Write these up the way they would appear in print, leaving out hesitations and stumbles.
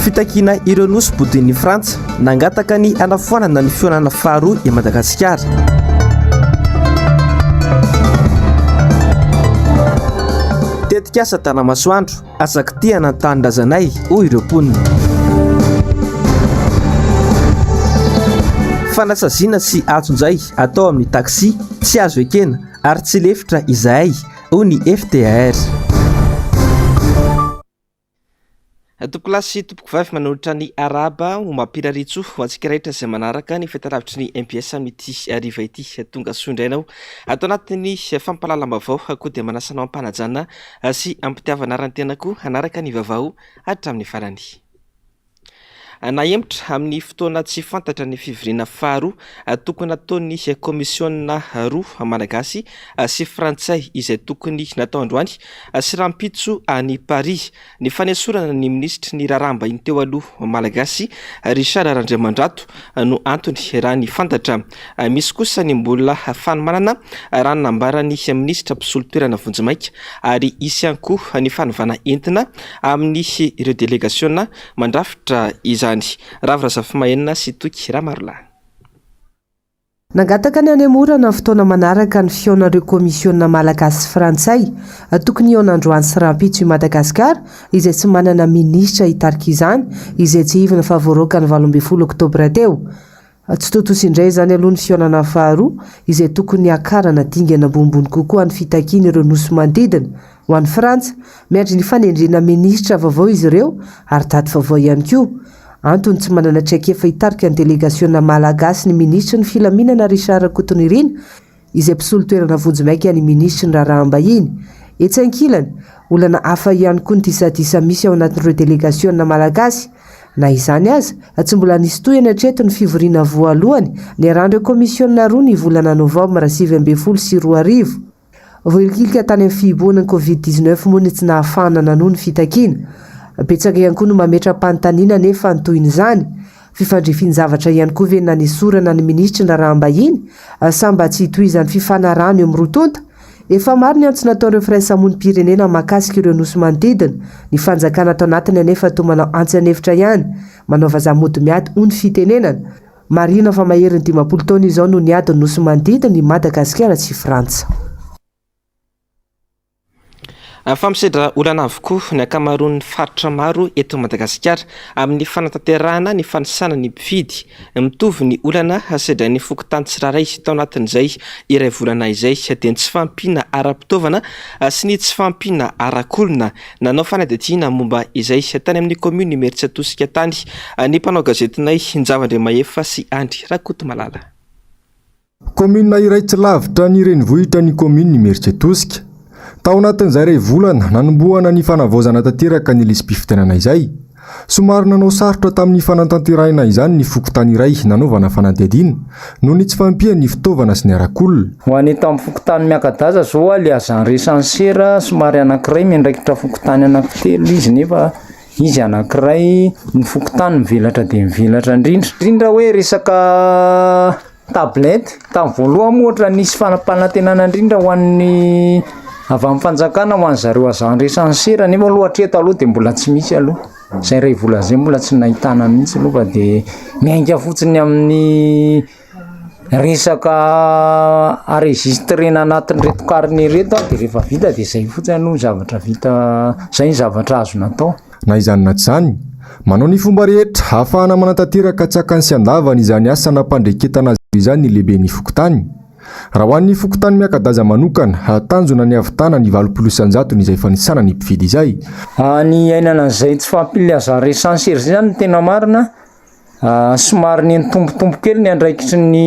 Fitakiana ireo nosy bodoin'i Frantsa, nangataka ny hanafoanana ny fihaonana faharoa i Madagasikara. Tetikasa Tanamasoandro, aza kitihana ny tanindrazanay, hoy ireo mponina. Fanasaziana sy antsonjay atao amin'ny taxi, tsy azo ekena ary tsy lefitra izahay, hoy ny FTAR. Tompokolahy sy tompokovavy manolotra ny arahaba ho mampirariantsoa ho antsika rehetra izay manaraka ny fahitalavitry ny MPS amin'ity hariva ity. Tonga soa indray ianao ato anatin'ny fampahalalam-baovao koa dia manasa anao am-panajana sy am-pitiavana ary ny tena koa hanaraka ny vaovao hatramin'ny farany. Nahemotra amin'ny fotoana tsy fantatra ny fivoriana faharoa tokony nataon'ny kaomisiona roa malagasy sy frantsay izay tokony natao androany sy rahampitso any Paris. Ny fanesorana ny minisitry ny raharaham-bahiny teo aloha malagasy Richard Randriamandrato no antony raha ny fantatra. Misy kosa ny mbola fanomanana raha ny nambaran'ny minisitra mpisolo toerana vonjimaika ary hisy ihany koa ny fanovana entina amin'ny ireo delegasiona mandrafitra izany. Ravo Razafimahenina sy Toky Ramarolahy. Nangataka ny hanemorana ny fotoana manaraka ny fihaonan'ireo kaomisiona malagasy sy frantsay. Tokony hihaona androany sy rahampitso i Madagasikara izay tsy manana minisitra hitarika izany, izay tsiahivina fa voaroaka ny 18 oktobra teo. Tsy tontosa indray izany aloha ny fihaonana faharoa izay tokony hiakarana dingana ambonimbony kokoa ny fitakiana ireo nosy manodidina. Ho an'i Frantsa, miandry ny fanendrena minisitra vaovao izy ireo ary daty vaovao ihany koa. Antony tsy manana traikefa hitarika ny delegasiona malagasy ny minisitry ny filaminana Richard Rakotonirina izay mpisolo toerana vonjimaika ny minisitry ny raharaham-bahiny. Etsy ankilany, olana hafa ihany koa ny disadisa misy ao anatin'ireo delegasiona malagasy. Na izany aza, tsy mbola nisy tohiny hatreto ny fivoriana voalohany niarahan'ireo kaomisiona roa ny volana novambra 2019. Voahilikilika tany amin'ny fihibohana ny Covid 19 moa ny tsy nahafahana nanohy ny fitakiana. Betsaka ihany koa no mametra-panontaniana anefa ny tohin'izany. Fifandrifian-javatra ihany koa ve ny nanesorana ny minisitry ny raharaham-bahiny sa mba tsy hitohizan'ny fifanarahana eo amin'ny roa tonta? Efa maro ny antso nataon'ireo firaisamonim-pirenena mahakasika ireo nosy manodidina. Ny fanjakana ato anatiny anefa toa manao antsy an'efitra ihany. Manao vazaha mody miady hoy ny fitenenana. Marihina fa maherin'ny 50 taona izao no niady ny nosy manodidina i Madagasikara sy Frantsa. Fa misedra olana avokoa ny ankamaroan'ny faritra maro eto Madagasikara amin'ny fanatanterahana ny fanisana ny mpifidy. Mitovy ny olana sedrain'ny fokontany tsirairay tao anatin'izay iray volana izay dia ny tsy fahampiana ara-pitaovana sy ny tsy fahampiana arak'olona. Nanao fanadihadiana momba izay tany amin'ny kaominina Imerintsiatosika tany ny mpanao gazetinay Njava Andriamahefa sy Andry Rakotomalala. Kaominina iray tsy lavitra ny renivohitra ny kaominina Imerintsiatosika. Tao anatin'izay iray volana nanombohana ny fanavaozana tanteraka ny lisi-pifidianana izay. Somary nanao sarotra tamin'ny fanatanterahina izany ny fokontany iray nanaovana fanadihadiana noho ny tsy fahampian'ny fitaovana sy ny arak'olona. Ho an'ny eto amin'ny fokontany Miakadaza zao a, le agent recenseur somary anankiray miandraikitra fokontany anankitelo izy nefa izy anankiray ny fokontany mivelatra dia mivelatra indrindra. Indrindra hoe resaka Tablette, tamin'ny voalohany moa ohatra nisy fanampanantenana indrindra ho an'ny avy amin'ny fanjakana ho an'zareo agent recenseur nefa aloha hatreto aloha dia mbola tsy misy aloha, izay iray volana izay mbola tsy nahitana mihitsy aloha fa dia miainga fotsiny amin'ny resaka enregistrena anatin'ireto carnet ireto dia rehefa vita dia izay fotsiny aloha ny zavatra vita, izay ny zavatra azo natao. Na izany na tsy izany, manao ny fomba rehetra hahafahana manatanteraka tsy hakany sy handavany izany asa nampandreketana azy izany ny lehiben'ny fokontany. Raha ho an'ny fokontany Miakadaza manokana, tanjona ny hahavitana ny 80% izay fanisana ny mpifidy izay. Ny iainana an'izay tsy fahampian'ny agent recenseur izay zany no tena marina. Somary nitombotombo kely ny andraikitry ny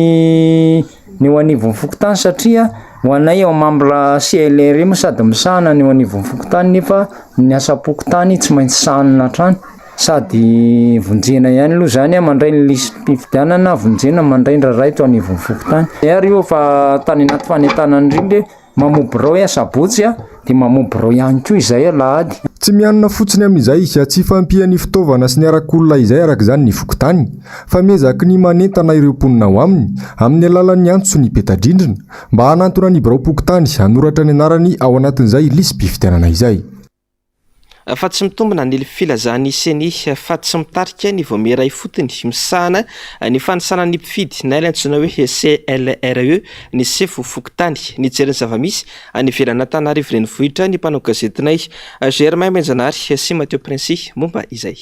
ny eo anivon'ny fokontany satria ho anay ao membre CLRM sady misahana ny eo anivon'ny fokontany nefa ny asam-pokontany tsy maintsy sahanina hatrany sady vonjena ihany aloha zany a mandray ny lisi-pifidianana vonjena mandray ny raharaha eto anivon'ny fokontany ary io fa tany anaty fanentanana indrindra hoe Mamoa birao i asabotsy a, dia mamoa birao ihany koa izay alahady. Tsy mianina fotsiny amin'izay tsy fahampian'ny fitaovana sy ny arak'olona izay araka izany ny fokontany fa miezaky ny manentana ireo mponina ao aminy amin'ny alalan'ny antso ny peta-drindrina mba hanantona ny biraom-pokontany hanoratra ny anarany ao anatin'izay lisi-pifidianana izay. Fa tsy mitombina ny filazan'ny Ceni fa tsy mitarika ny vaomiera ifotony misahana ny fanisana ny mpifidy na ilay antsoina hoe CLRE ny sefo fokontany. Nijery ny zava-misy any ivelan'Antananarivo renivohitra ny mpanao gazetinay Germain Benjanahary sy Mathieu Princi momba izay.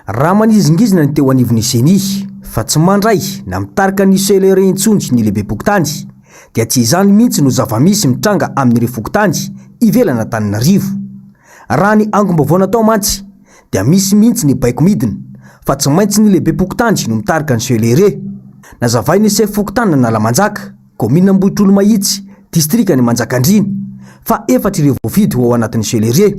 Raha manizingizina ny teo anivon'ny Ceni fa tsy mandray na mitarika ny CLRE intsony ny lehibem-pokontany dia tsy izany mihitsy no zava-misy mitranga amin'ireo fokontany ivelan'Antananarivo. Raha ny angom-baovao natao mantsy dia misy mihitsy ny baiko midina fa tsy maintsy ny lehibem-pokontany no mitarika ny CLRE. Nazavain'ny sefo fokontanin'Analamanjaka, Kaominina Ambohitrolomahitsy, distrikan'i Manjakandriana, fa efatra ireo voafidy ho ao anatin'ny Celerie.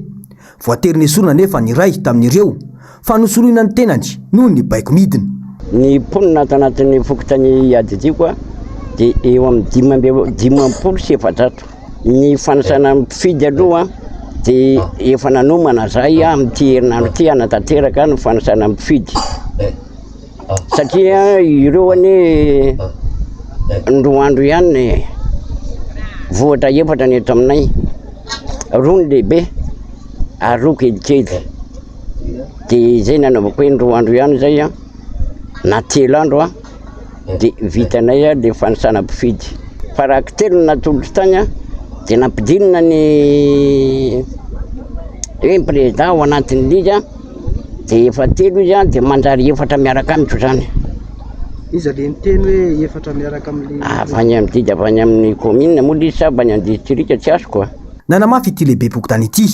Voatery nesorina anefa ny iray tamin'ireo, fa nosoloina ny tenany noho ny baiko midina. Ny mponina ato anatin'ny fokontany iadidiako dia eo amin'ny 455. Ny fanisana mpifidy aloha dia efa nanomana izahay amin'ity herinandro ity hanatanteraka ny fanisana mpifidy. Satria ireo anie roa andro ihany e, vohitra efatra ny eto aminay, roa ny lehibe ary roa kelikely, de zay nanaovako hoe roa andro ihany zay an, na telo andro an, de vitanay an le fanisana mpifidy, fa raha telo no natolotro tany an, de nampidinina ny hoe ny président ao anatin'ny izy an. Dia efa telo izy an, dia manjary efatra miaraka amiko izany. Iza le niteny hoe efatra miaraka amin'le. Avy any amin'ny didy avy any amin'ny commune moa le izy sa avy any amin'ny district tsy azoko a. Nanamafy ity lehibem-pokontany ity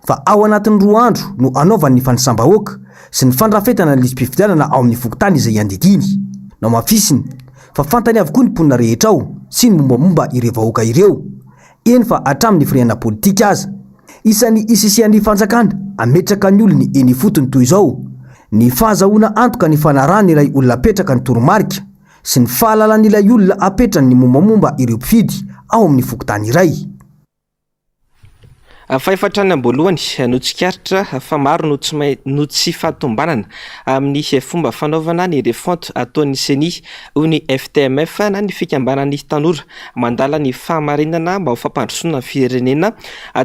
fa ao anatin'ny roa andro no hanaovany ny fanisam-bahoaka sy ny fandrafetana ny lisi-pifidianana ao amin'ny fokontany izay iandidiany. Nohamafisiny fa fantany avokoa ny mponina rehetra ao sy ny mombamomba ireo vahoaka ireo. eny fa hatramin'ny firehana politika aza. Isan'ny isisihan'ny fanjakana hametraka ny olony eny ifotony toy izao ny fahazahoana antoka ny fanarahan'ilay olona apetraka ny toromarika sy ny fahalalan'ilay olona apetrany ny mombamomba ireo mpifidy ao amin'ny fokontany iray. Fa efa hatrany am-boalohany no tsikaritra fa maro no tsy main no tsy fahatombanana amin'ny fomba fanaovana ny refonte ataon'ny Ceni, hoy ny FTMF na ny fikambanan'ny tanora mandala ny fahamarinana mba ho fampandrosoana ny firenena.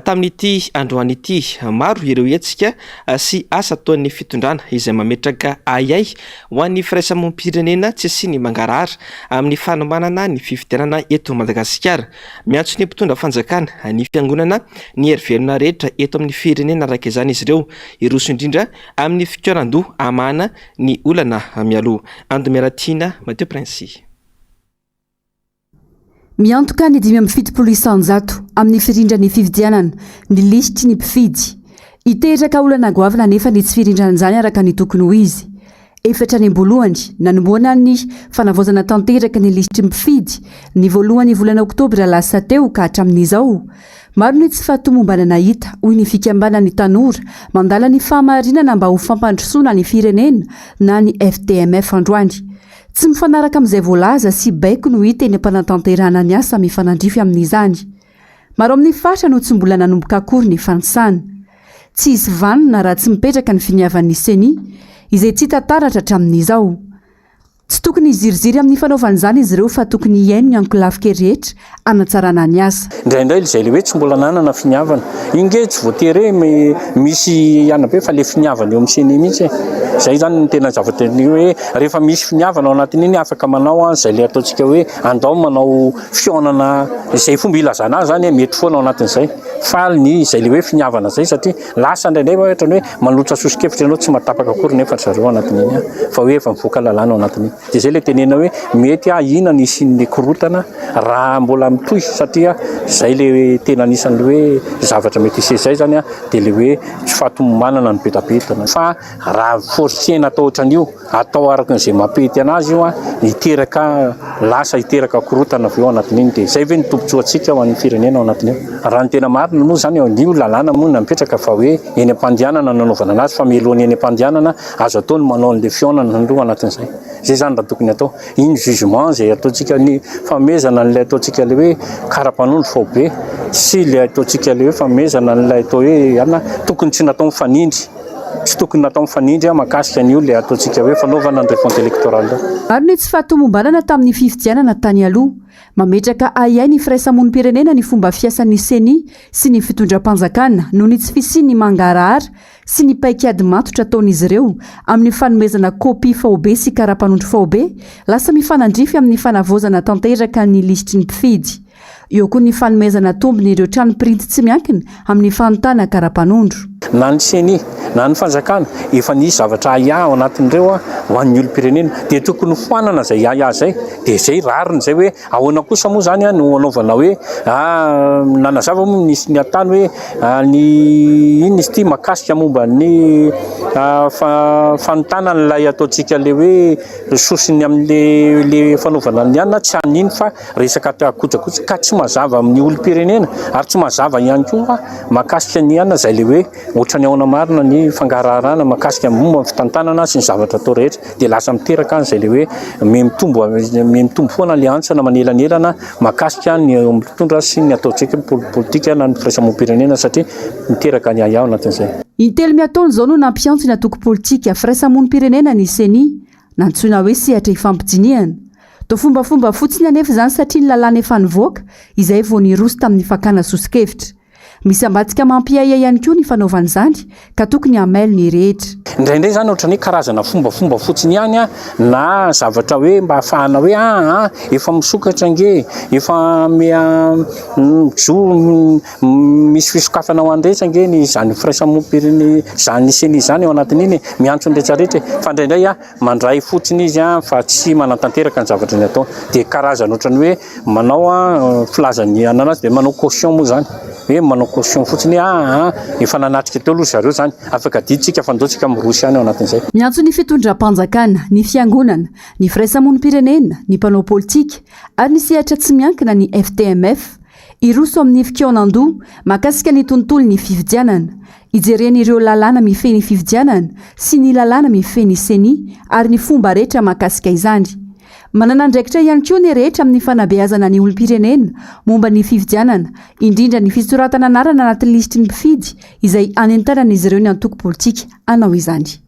Tamin'ity androany ity, maro ireo hetsika sy asa ataon'ny fitondrana izay mametraka ahiahy ho an'ny firaisamonim-pirenena tsy asiany mangarahara amin'ny fanomanana ny fifidianana eto Madagasikara. Miantso ny mpitondra fanjakana, ny fiangonana, ny hery velona rehetra eto amin'ny firenena araka izany izy ireo hiroso indrindra amin'ny fikaonan-doha hamahana ny olana mialoha. Ando Miaratiana, Mathieu Princy. Miantoka ny 75 isanjato amin'ny firindran'ny fifidianana ny lisitry ny mpifidy. Hiteraka olana goavana anefa ny tsy firindran'izany araka ny tokony ho izy. Efa hatrany am-boalohany, nanombohana ny fanavaozana tanteraka ny lisitry ny mpifidy, ny voalohan'ny volana oktobra lasa teo ka hatramin'izao. Maro ny tsy fahatomombanana hita, hoy ny fikambanan'ny tanora mandala ny fahamarinana mba ho fampandrosoana ny firenena na ny FTMF androany. Tsy mifanaraka amin'izay voalaza sy baiko no hita eny am-panatanterahana ny asa mifanandrify amin'izany. Maro amin'ny faritra no tsy mbola nanomboka akory ny fanisana. Tsy hisy vanona raha tsy mipetraka ny finiavan'ny Ceni, izay tsy hita taratra hatramin'izao. Tsy tokony hiziriziry amin'ny fanaovana izany izy ireo fa tokony hihaino ny ankolafy rehetra hanatsarana ny asa. Indraindray izay le hoe tsy mbola nanana finiavana. Iny nge tsy voatery hoe misy anona be fa le finiavana eo amin'ny ceni mihitsy e. Zay zany no tena zava-dehibe hoe rehefa misy finiavana ao anatin'iny afaka manao an izay le ataontsika hoe andao manao fihaonana izay fomba ilazana azy zany mety foana ao anatin'izay. Faly ny izay le hoe finiavana izay satria lasa indraindray ohatra ny hoe manolotra soso-kevitra ianao tsy mahatapaka akory nefa ry zareo ao anatin'iny an fa hoe efa mivoaka lalàna ao anatin'iny. Dia izay ilay tenenina hoe mety ahiana ny hisian'ny korontana raha mbola mitohy satria izay ilay tena anisan'ilay hoe zavatra mety hiseho izay izany dia ilay hoe tsy fahatomombanana ny betabetana fa raha forcer-na atao ohatran'io, atao araka an'izay mampety an'azy io hiteraka lasa hiteraka korontana avy eo anatin'iny dia izay ve no tombontsoantsika ho an'ny firenena ao anatin'io? Raha ny tena marina moa izany io lalàna moa napetraka fa hoe eny am-pandehanana no nanaovana an'azy fa mialohan'ny eny am-pandehanana Azo atao ny manao an'ilay fihaonana aloha anatin'izay. Izay izany raha tokony atao. Iny jugement izay ataontsika ny fanomezana an'ilay ataontsika ilay hoe kara-panondro faobe sy ilay ataontsika ilay hoe fanomezana an'ilay atao hoe anona tokony tsy natao mifanindry. Tsy tokony natao mifanindry mahakasika an'io ilay ataontsika hoe fanaovana ny refonte électorale io. Maro ny tsy fahatomombanana tamin'ny fifidianana tany aloha. Mametraka ahiahy ny firaisamonim-pirenena ny fomba fiasan'ny Ceni sy ny fitondram-panjakana noho ny tsy fisian'ny mangarahara sy ny paikady matotra ataon'izy ireo amin'ny fanomezana kopia faobe sy kara-panondro faobe lasa mifanandrify amin'ny fanavaozana tanteraka ny lisitry ny mpifidy. Eo koa ny fanomezana tombony ireo trano printy tsy miankina amin'ny fanontana kara-panondro. Na ny Ceni na ny fanjakana efa nisy zavatra ahiahy ao anatin'ireo ho an'ny olom-pirenena dia tokony hofoanana izay ahiahy izay dia izay rariny izay hoe ahoana kosa moa izany no anaovana hoe nanazava moa ny minisitry ny atany hoe ny inona izy ity mahakasika momba ny fanontana an'ilay ataontsika ilay hoe sosony amin'ilay fanaovana ny anona tsy an'iny fa Resaka kojakoja ka tsy mazava amin'ny olom-pirenena ary tsy mazava ihany koa mahakasika ny anona izay le hoe ohatran'ny ahoana marina ny fangaraharana mahakasika momba ny fitantanana sy ny zavatra atao rehetra dia lasa miteraka an'izay le hoe mihamitombo mihamitombo foana le hantsana manelanelana mahakasika ny eo amin'ny mpitondra sy ny ataontsika politika na ny firaisamonim-pirenena satria miteraka ny ahiahy ao anatin'izay. Intelo miataona izao no nampiantso ny antoko politika firaisamonim-pirenena ny Ceni, nantsoina hoe sehatra ifampidinihana. Toa fombafomba fotsiny anefa izany satria ny lalàna efa nivoaka izay vao niroso tamin'ny fakana soso-kevitra. Misy ambadika mampiahiahy ihany koa ny fanaovana izany ka tokony hamailo ny rehetra. Indraindray izany ohatran'ny hoe karazana fombafomba fotsiny ihany na zavatra hoe mba ahafahana hoe aa efa misokatra ange, efa mijoro, misy fisokafana ho an'ny rehetra ange ny izany firaisamonim-pirenena izany ceni izany ao anatin'iny e, miantso ny rehetra rehetra e, fa indraindray mandray fotsiny izy fa tsy manatanteraka ny zavatra ny ataony dia karazany ohatran'ny hoe manao filazan'ny anana azy dia manao caution moa zany hoe manao caution fotsiny hoe aa efa nanatrika teo aloha zareo zany afaka adidintsika fa ndao tsika miroso ihany ao anatin'izay. Miantso ny fitondram-panjakana, ny fiangonana, ny firaisamonim-pirenena, ny mpanao politika ary ny sehatra tsy miankina ny FTMF hiroso amin'ny fikaonandoha mahakasika ny tontolon'ny fifidianana. Hijerena ireo lalàna mifehy ny fifidianana sy ny lalàna mifehy ny Ceni ary ny fomba rehetra mahakasika izany. Manana andraikitra ihany koa ny rehetra amin'ny fanabeazana ny olom-pirenena momba ny fifidianana, indrindra ny fisoratana anarana anaty lisitry ny mpifidy izay hanentanan'izy ireo ny antoko politika hanao izany.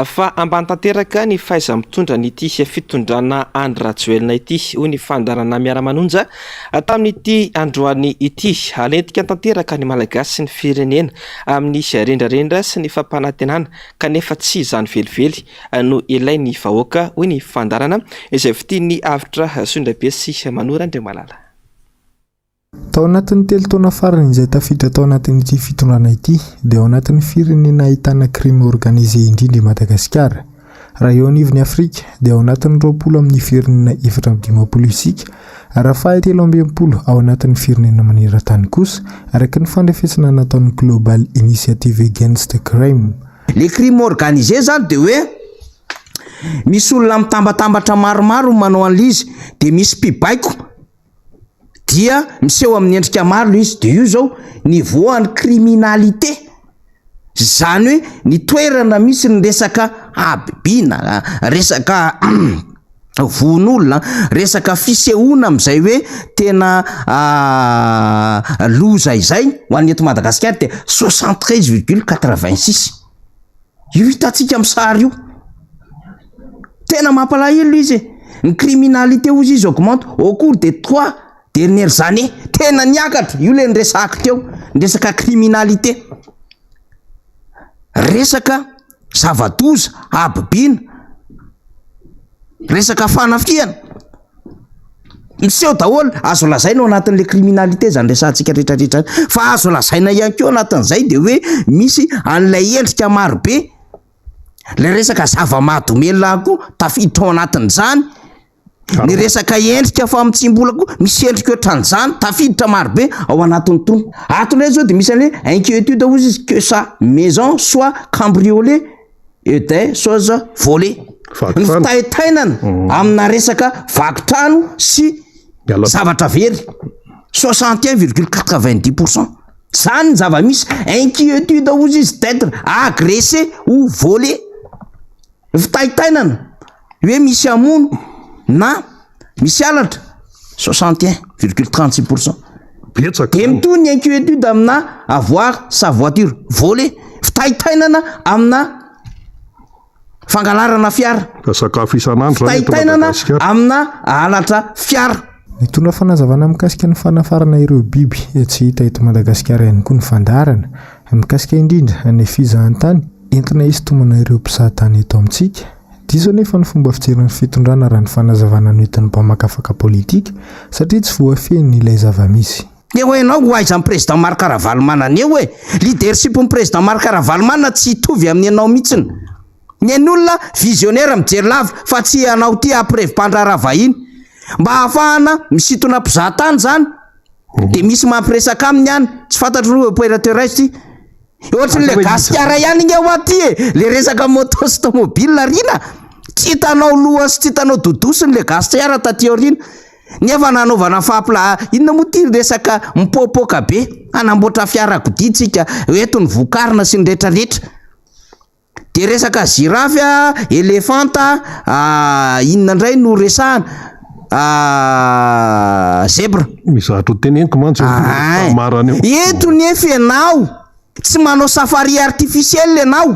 Fa ambany tanteraka ny fahaiza-mitondra an'ity fitondrana Andry Rajoelina ity, hoy ny fandaharana Miara-manonja tamin'ity androany ity. Halentika tanteraka ny Malagasy sy ny firenena amin'ny rendrarendra sy ny fampanantenana kanefa tsy izany velively no ilain'ny vahoaka, hoy ny fandaharana izay fitian'ny Avotra Soindrabe sy Manoa Randriamalala. Tao anatin'ny telo taona farany izay tafiditra tao anatin'ity fitondrana ity dia ao anatin'ny firenena ahitana crime organisé indrindra i Madagasikara. Raha eo anivon'i Afrika dia ao anatin'ny 20 amin'ny firenena 54 isika raha faha 63 ao anatin'ny firenena maneran-tany kosa araka ny fandrefesana nataon'ny Global Initiative Against Crime. Le crime organisé zany de hoe misy olona mitambatambatra maromaro manao an'le izy de misy mpibaiko dia miseho amin'ny endrika maro le izy de io zao niveau an'ny criminalité zany hoe ny toerana misy ny resaka habibiana resaka vono olona resaka fisehoana amin'izay hoe tena loza izay ho an'ny eto Madagasikara dia 73 virgule 86 Io hitantsika amin'ny sary io. Tena mampalahelo izy e. Ny criminalité hozy izy augmente au cours des trois dernières années. Tena niakatra, io le niresahako teo, ny resaka criminalité. Resaka zava-doza, habibiana, resaka fanafihana. Miseho daholo, azo lazaina ao anatin'le criminalité zany resahantsika rehetrarehetra zany, fa azo lazaina ihany koa anatin'izay de hoe misy an'ilay endrika marobe, le resaka zava-mahadomelina ihany koa tafiditra ao anatin'izany, ny resaka endrika famotsiam-bola koa misy endrika ohatran'izany tafiditra marobe ao anatin'itony. Ato indray zao de misy an'le inquiétude hozy izy que sa maison soit cambriolée. et des choses volées. Ny fitaitainana mm. amina resaka vaky trano sy zavatra very. 61,90 pourcent. Zany ny zava-misy. Inquiétude hozy izy d'être agressé ou volé. Ny fitaitainana hoe misy hamono na misy halatra 61,36 pourcent. Betsaka Dia zany. mitohy ny inquiétude amina avoir sa voiture volée, fitaitainana amina fangalarana fiara. Fa sakafo isan'andro zany eto Fitaitainana Madagasikara. amina halatra fiara. Nitondra fanazavana mikasika ny fanafarana ireo biby tsy hita eto Madagasikara ihany koa ny fandaharana, mikasika indrindra ny fizahantany entina hisintomana ireo mpizahatany eto amintsika. Diso anefa ny fomba fijerin'ny fitondrana raha ny fanazavana noentin'ny mpamakafaka politika satria tsy voafehiny ilay zava-misy. Eo ianao ho aiza ny président Marc Ravalomanana eo e! Leadership ny président Marc Ravalomanana tsy hitovy amin'ny anao mihitsiny. Ny an'ny olona visionnaire mijery lavitra fa tsy anao ity hampirevy mpandraharaha vahiny. Mba hahafahana misintona mpizaha tany zany de misy mampiresaka aminy any, tsy fantatro aloha opérateur aiza ity. Ohatry ny le gasikara ihany nge hoa ty e, le resaka moto sy tomobile rina, tsy hitanao lohany sy tsy hitanao dodosiny le gasikara taty aoriana. Nefa nanaovana fampila inona moa ty resaka mipoapoaka be, hanamboatra fiarakodia tsika, eto ny vokarina sy ny retraretra. De resaka giraffe a, elefanta a, inona indray no resahana, zebra. Misy zavatra ho teneniko mantsy eo Ahay. marana eo. Eto nefa ianao tsy manao safari artificiel ianao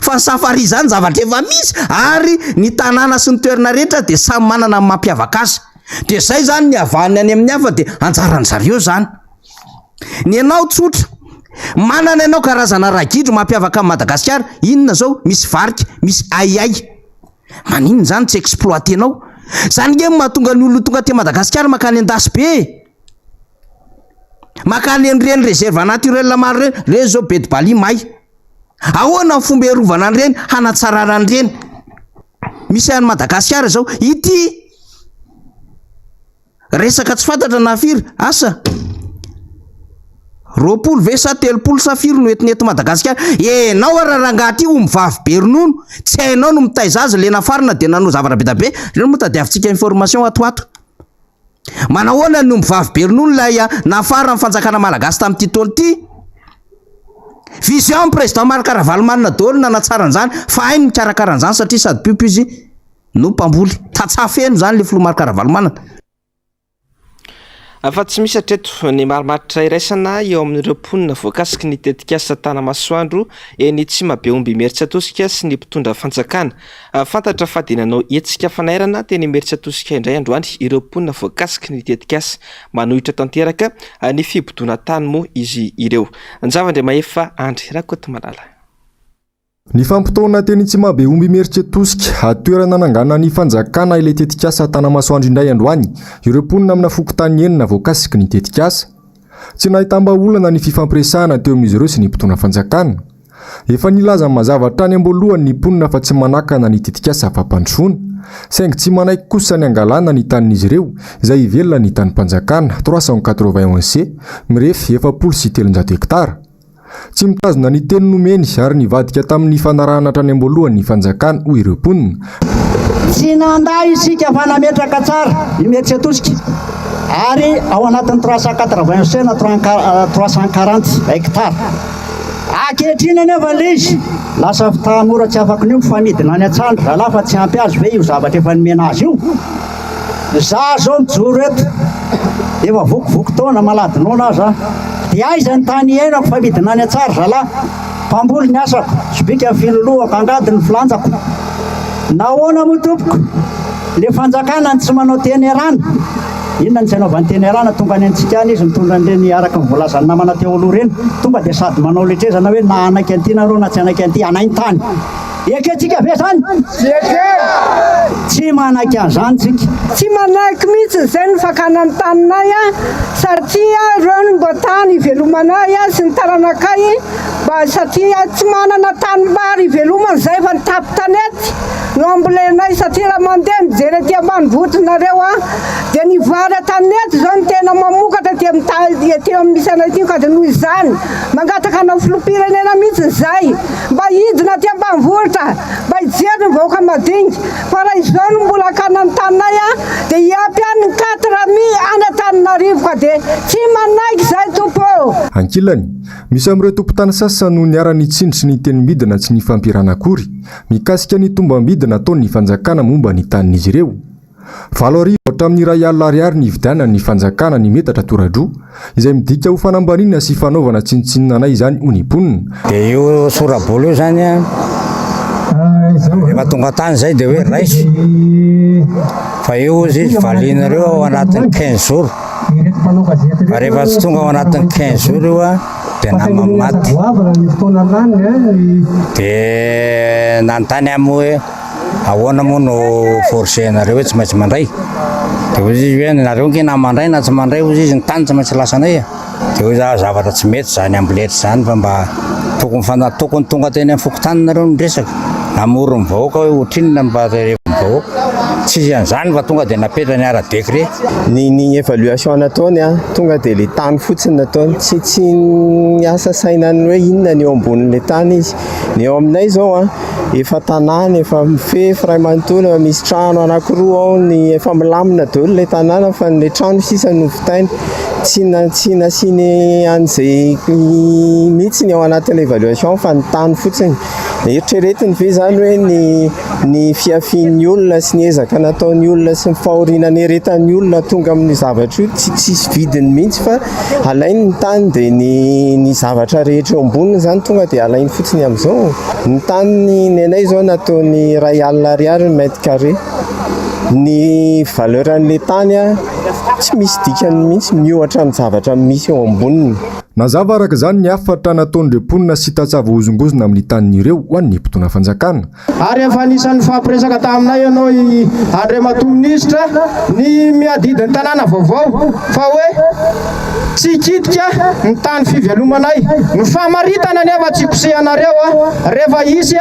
fa ny safari izany zavatra efa misy ary ny tanàna sy ny toerana rehetra dia samy manana ny mampiavaka azy. De zay zany ny avahany any amin'ny hafa de anjaran-dry zareo zany. Ny anao tsotra. Manana ianao karazana ragidro mampiavaka an'i Madagasikara, inona zao, misy varika, misy ahiahy. Maninona izany tsy exploiter-nao? Zany nge no mahatonga ny olona tonga aty Madagasikara mankany Andasy be e! Mankany an'ireny réserve naturelle maro ireny, ireny zao Baie de Bali may. Ahoana ny fomba hiarovana an'ireny, hanatsarana an'ireny? Misy any Madagasikara izao, ity. Resaka tsy fantatra na firy, asa? 20 ve sa 30 sa firy no entina eto Madagasikara? Enao ara rangaha ty omby vavy be ronono, tsy hainao no mitaiza azy, le nafarana dia nanao zavatra be da be, reo moa tadiavintsika information ato ho ato. Manahoana ny omby vavy be ronono ilay nafaran'ny fanjakana malagasy tamin'ity taona ity? Vision président Marc Ravalomanana daholo nanatsara an'izany fa hainy mikarakara an'izany satria sady mpiompy izy no mpamboly. Tantsaha feno izany le filoha Marc Ravalomanana. Fa tsy misy hatreto ny marimaritra iraisana eo amin'ireo mponina voakasiky ny tetikasa Tanamasoandro eny Tsimabeomby Imerintsiatosika sy ny mpitondra fanjakana. Fantatra fa dia nanao hetsika fanairana teny Imerintsiatosika indray androany ireo mponina voakasiky ny tetikasa. Manohitra tanteraka ny fibodoana tany moa izy ireo. Njava Andriamahefa Andry Rakotomalala. Nifampitaona teny Tsimabeomby Imerintsiatosika, toerana nanganan'ny fanjakana ilay tetikasa Tanamasoandro indray androany ireo mponina amina fokontany enina voakasiky ny tetikasa. Tsy nahitam-bahaolana ny fifampiresahana teo amin'izy ireo sy ny mpitondra fanjakana. Efa nilaza mazava hatrany am-boalohany ny mponina fa tsy manakana ny tetikasa fampandrosoana, saingy tsy manaiky kosa ny hangalana ny tanin'izy ireo izay ivelan'ny tanim-panjakana, 391 ha, mirefy 340 hektara. Tsy mitazona ny teny nomeny ary nivadika tamin'ny fanarahana hatrany am-boalohany ny fanjakana, hoy ireo mponina. Tsy nandà isika fa nametraka tsara Imerintsiatosika ary ao anatin'ny 387 na 340 hectares. Ankehitriny anefa ilay izy lasa fitaha mora tsy afaky ny omby fa midina any an-tsandry zalahy fa tsy ampy azy ve io zavatra efa nomena azy io? Za zao mijoro eto efa vokivoky taona malady noana aza dia aiza ny tany iainako fa midina any an-tsary zalahy mpamboly ny asako sobika ny filolohako angady ny filanjako nahoana moa tompoko le fanjakana ny tsy manao teny erana inona ny tsy anaovany teny erana tonga any antsika any izy mitondra an'ireny araka ny voalazan'ny namana teo aloha ireny tonga dia sady manao letrezana hoe na hanaiky an'ity nareo na tsy hanaiky an'ity anay ny tany Ekentsika ve izany? Tsy ekena! Tsy manaiky an'izany tsika. Tsy manaiky mihitsy izay ny fakana ny taninay satria ireo no mba tany ivelomanay sy ny taranakay mba satria tsy manana tanimbary ivelomana izay fa ny tampon-tanety no ambolenay satria raha mandeha mijery aty ambanivohitra nareo dia ny vary an-tanety izao no tena mamokatra aty amin'ny tany aty amin'ny misy anay aty ka dia noho izany mangataka anao filoham-pirenena mihitsy izay Mba hidina aty ambanivohitra mba hijery ny vahoaka madinika fa raha izao no mbola hakana ny taninay a dia hiampy any ny quatre mi any Antananarivo ka dia tsy manaiky izay tompo ô! Ankilany, misy amin'ireo tompon-tany sasany no niara-nitsindry sy niteny-midina tsy nifampirana akory mikasika ny tombam-bidy nataon'ny fanjakana momba ny tanin'izy ireo. 8000 hatramin'ny 1000 ariary ny hividianan'ny fanjakana ny metatra tora-droa, izay midika ho fanambaniana sy fanaovana tsinontsinona anay izany hoy ny mponina. Dia io sora-bola io izany an, rehefa tonga tany izay dia hoe raiso, fa io hozy izy valianareo ao anatin'ny quinze jours, fa rehefa tsy tonga ao anatin'ny quinze jours io an, dia nama maty. Dia nanontany aho moa hoe ahoana moa no forcer-nareo hoe tsy maintsy mandray? Dia hoy izy hoe nareo ange na mandray na tsy mandray hoy izy ny tany tsy maintsy lasanay e. Dia hoy za zavatra tsy mety izany amboletra izany fa mba tokony fana tokony tonga teny amin'ny fokontany nareo ny resaka namory ny vahoaka hoe ohatrinona ny mba rehefa vahoaka. Tsisy an'izany fa tonga dia napetrany ara décret. Ny ny évaluation nataony a, tonga dia le tany fotsiny nataony, tsy tsy niasa saina ny hoe inona ny eo ambonin'le tany izy. Ny eo aminay izao a, efa tanàna efa mifefy ray manontolo, efa misy trano anankiroa ao, ny efa milamina daholo le tanàna fa ny le trano sisa no vitainy. Tsy na tsy nasiany an'izay mihitsy ny ao anatin'ilay évaluation fa ny tany fotsiny. Eritreretiny ve izany hoe ny ny fihafian'ny olona sy ny ezaka nataon'ny olona sy ny fahoriana nieretan'ny olona tonga amin'io zavatra io tsy tsisy vidiny mihitsy fa alainy ny tany dia ny ny zavatra rehetra eo amboniny izany tonga dia alainy fotsiny amin'izao. Ny tany ny anay izao nataony 1000 ariary ny mètre carré. Ny valeur an'ilay tany tsy misy dikany mihitsy miohatra amin'ny zavatra misy eo amboniny. Nazava araka izany ny hafatra nataon'ireo mponina sy tantsaha voahozongozona amin'ny taniny ireo ho an'ny mpitondra fanjakana. Ary efa anisan'ny nifampiresaka taminay ianao i Andriamatoa Minisitra ny miadidy ny tanàna vaovao fa hoe tsy hikitika ny tany fivelomanay. Ny famaritana anefa tsy kosehanareo rehefa hisy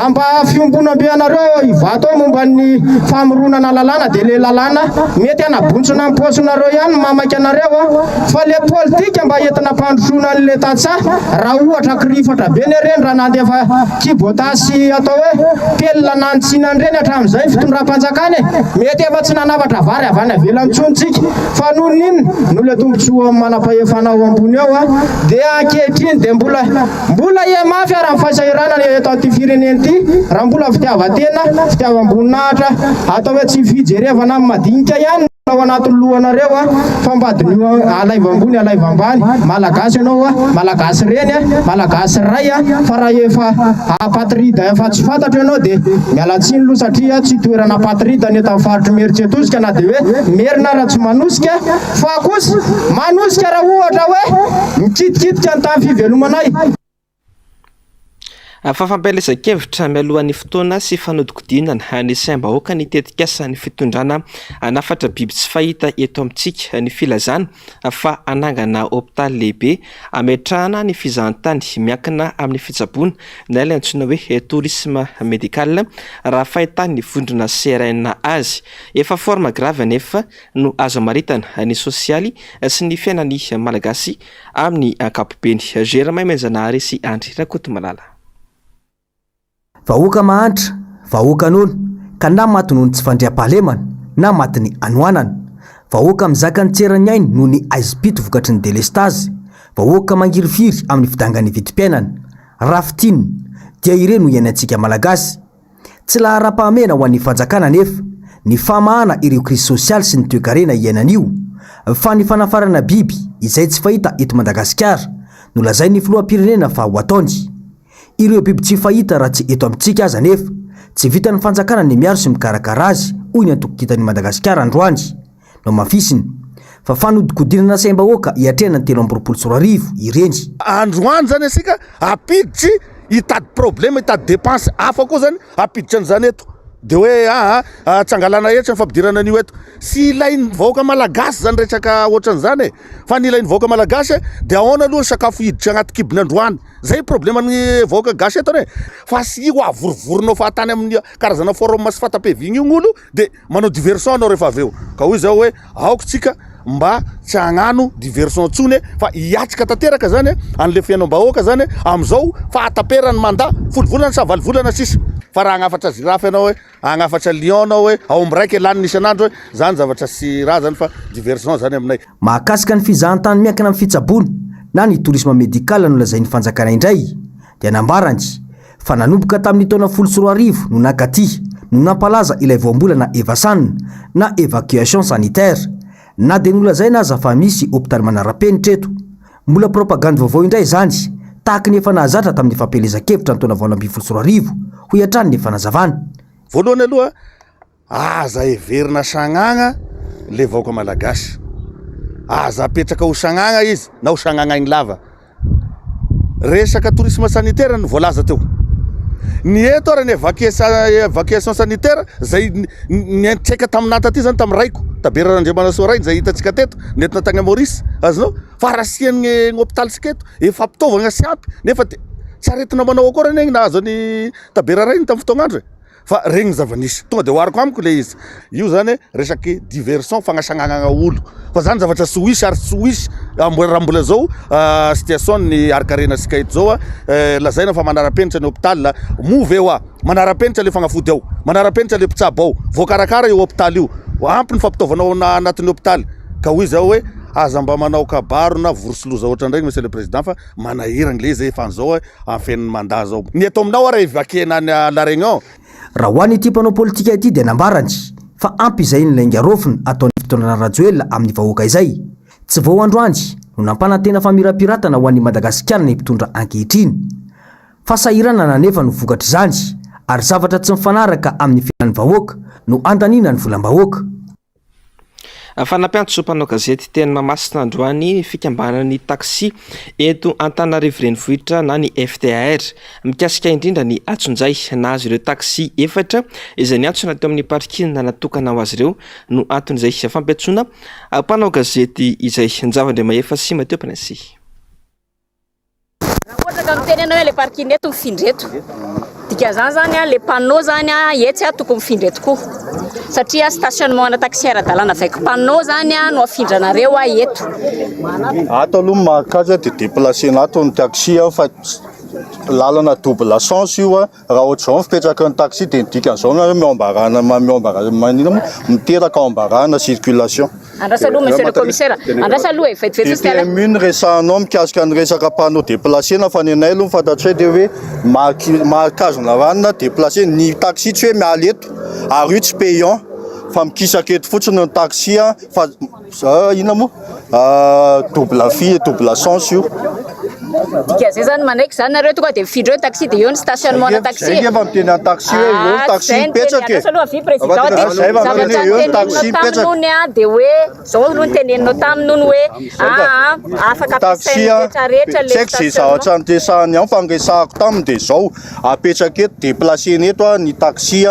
mba fiombonambe anareo ao Ivato ao momba ny famoronana lalàna dia ilay lalàna mety hanabontsina ny paosinareo ihany no mamaika anareo fa ilay politika mba entina ampandrosoana an'ilay tantsaha raha ohatra kirifatra be ny ireny raha nandefa Kibota sy atao hoe pelina nanitsina an'ireny hatramin'izay ny fitondram-panjakana e! Mety efa tsy nanafatra vary avy any ivelany intsony tsika fa noho ny inona? Noho ilay tombontsoa amin'ny manam-pahefana ao ambony ao a! Dia ankehitriny dia mbola mbola hihamafy ary ny fahasahiranana eto amin'ity firenena ity raha mbola fitiavan-tena, fitiavam-boninahitra, atao hoe tsy fijerevana amin'ny madinika ihany. Ao anatin'ny lohanareo a, fa mba diniho alaivo ambony alaivo ambany, malagasy ianao a, malagasy reny a, malagasy ray a, fa raha efa apatride efa tsy fantatro ianao dia miala tsiny aloha satria tsy toerana apatride ny eto amin'ny faritry Imerintsiatosika na dia hoe merina ara tsy manosika fa kosa manosika raha ohatra hoe mikitikitika ny tany fivelomanay. Fa fampielezan-kevitra mialohan'ny fotoana sy fanodikodinana ny saim-bahoaka ny tetikasan'ny fitondrana hanafatra biby tsy fahita eto amintsika ny filazana fa hanangana hopitaly lehibe hametrahana ny fizahantany miankina amin'ny fitsaboana na ilay antsoina hoe tourisme médical raha fahitan'ny vondrona CRN azy. Efa forme grave anefa no azo amaritana ny sosialy sy ny fiainan'ny Malagasy Amin'ny ankapobeny, Germain Menjanahary sy Andry Rakotomalala. Vahoaka mahantra, vahoaka noana, ka na maty noho ny tsy fandriampahalemana, na matin'ny hanoanana. Vahoaka mizaka ny tsy eran'ny ainy noho ny haizim-pito vokatry ny delestazy. Vahoaka mangirifiry amin'ny fidangan'ny vidim-piainana. Raha fintinina, dia ireny no iainantsika Malagasy. Tsy laharam-pahamehana ho an'ny fanjakana anefa ny famahana ireo krizy sosialy sy ny toekarena iainana io fa ny fanafarana biby izay tsy fahita eto Madagasikara no lazain'ny filoham-pirenena fa ho ataony. Ireo biby tsy fahita raha tsy eto amintsika aza anefa tsy vitan'ny fanjakana ny miaro sy mikarakara azy hoy ny antoko Kintan'i Madagasikara androany. Nohamafisiny fa fanodikodinana saim-bahoaka hiatrehana ny 2023 ireny. Androany zany asika ampiditry hitady problème hitady dépense hafa koa zany ampiditra an'izany eto de hoe aa tsy angalana hetra ny fampidirana an'io eto. Tsy ilain'ny vahoaka malagasy zany resaka ohatran'izany e, fa ny ilain'ny vahoaka malagasy de ahoana aloha ny sakafo hiditra agnaty kibony androany, zay probleman'ny vahoaka gasy eto anie, fa tsy io avorivorinao fahatany amin'ny karazana forum sy fatam-piaviana io ny olo de Manao diversion anao rehefa avy eo. Ka hoy zaho hoe aoka tsika mba tsy hagnano diversion tsony fa hiatrika tanteraka zany an'le fiainam-bahoaka zany am'zao fahataperan'ny mandat folo volana sa valo volana sisa. Fa raha hagnafatra girafe anao hoe, hagnafatra lion anao hoe, aomby raika laniny isan'andro hoe, zany zavatra tsy raha zany fa diversion zany aminay. Mahakasika ny fizahantany miankina amin'ny fitsaboana na ny tourisme médical nolazain'ny fanjakana indray dia nambarany fa nanomboka tamin'ny taona 2010 no nankaty. no nampalaza ilay voambolana Evasan na évacuation sanitaire. Na dia nolazaina aza fa misy hopitaly manara-penitra eto. Mbola propagandy vaovao indray izany, tahaka ny efa nahazatra tamin'ny fampielezan-kevitra ny taona 2018, hoy hatrany ny fanazavana. Voalohany aloha, aza heverina sagnagna le vahoaka malagasy. Aza apetraka ho sagnagna izy na ho sagnagnaigny lava. Resaka tourisme sanitaire no voalaza teo. Ny eto ary ny évacuation sanitaire zay niantraika taminah taty zany tamin'ny raiko, Tabera Randriamanasoa rainy zay hitantsika teto, nentina tany Maurice, azonao? Fa rasian'ny hôpitalintsika eto efa fitaovagna sy ampy nefa de tsy aretina manao akory anie nahazo an'i Tabera rainy tamin'ny fotoagn'andro e. Fa regny ny zava-nisy. Tonga de ohariko amiko le izy. Io zany resaky diversion fagnasagnagna olo. Fa zany zavatra tsy ho hisy ary tsy ho hisy raha mbola zao situation ny harikarena sika eto zao lazaina fa manara-penitra ny hôpital. Moa ve hoa manara-penitra le fagnafody ao? Manara-penitra le mpitsabo ao? Voakarakara io hôpitaly io? Ampy ny fampitaovana ao anatin'ny hôpitaly? Ka hoy zaho hoe aza mba manao kabaro na vorosiloza ohatran'regny monsieur le président fa manahiragna le izy efa an'zao En fin de mandat zao. Ny eto aminao ara evacuer-na any La Réunion. Raha ho an'ity mpanao politika ity dia nambarany fa ampy izay ny lainga raofina ataon'ny fitondrana Rajoelina amin'ny vahoaka izay. Tsy vao androany no nampanantena famirapiratana ho an'i Madagasikara ny mpitondra ankehitriny. Fahasahiranana anefa no vokatr'izany ary zavatra tsy mifanaraka amin'ny filan'ny vahoaka no andaniana ny volam-bahoaka. Fanampiantso mpanao gazety teny Mahamasina androany ny fikambanan'ny taxi eto Antananarivo Renivohitra na ny FTAR. Mikasika indrindra ny antsonjay nahazo ireo taxi efatra izay niantsona teo amin'ny parking natokana ho azy ireo no anton'izay fampiantsoana mpanao gazety izay. Njava Andriamahefa sy Mathieu Prince. Raha ohatra ka miteny ianao hoe le parking eto mifindra eto, dikan'izany zany a le panneau zany a etsy a tokony mifindra eto koa satria stationnement ana taxi ara-dalàna avec panneau zany a no afindranareo a eto. Ato aloha ny mahakasika dia déplacer-na ato ny taxi fa lalana double sens io a. Raha ohatr'izao ny fipetraky ny taxi dia ny dikan'izao hoe mi-embarras mi-embarras maninona moa miteraka embarras na circulation. Andraso aloha monsieur le commissaire, andraso aloha e, vetivety fotsiny aloha. DPMU no resahanao mikasika ny resaka panneau déplacé-na fa ny anay aloha ny fantatray dia hoe mahakazona ranona déplacé, ny taxi tsy hoe miala eto ary io tsy payant fa mikisaka eto fotsiny ny taxi fa Inona moa? Double fille, double sens io. Dikan'izay zany manaiky zany nareo tonga dia mifindra eo ny taxi dia eo ny stationnement na taxi. Zay efa miteny an'ny taxi hoe eo ny taxi mipetraka e. Andraso aloha avy président dia Zay efa miteny hoe eo ny taxi mipetraka. Taminy hono dia hoe zao aloha ny teneninao taminy hono hoe aa afaka Taxi ampiasain'ny rehetra rehetra le tsy haiko izay zavatra niresahany ao fa ny resahako taminy dia izao apetraka eto déplacer-ny eto ny taxi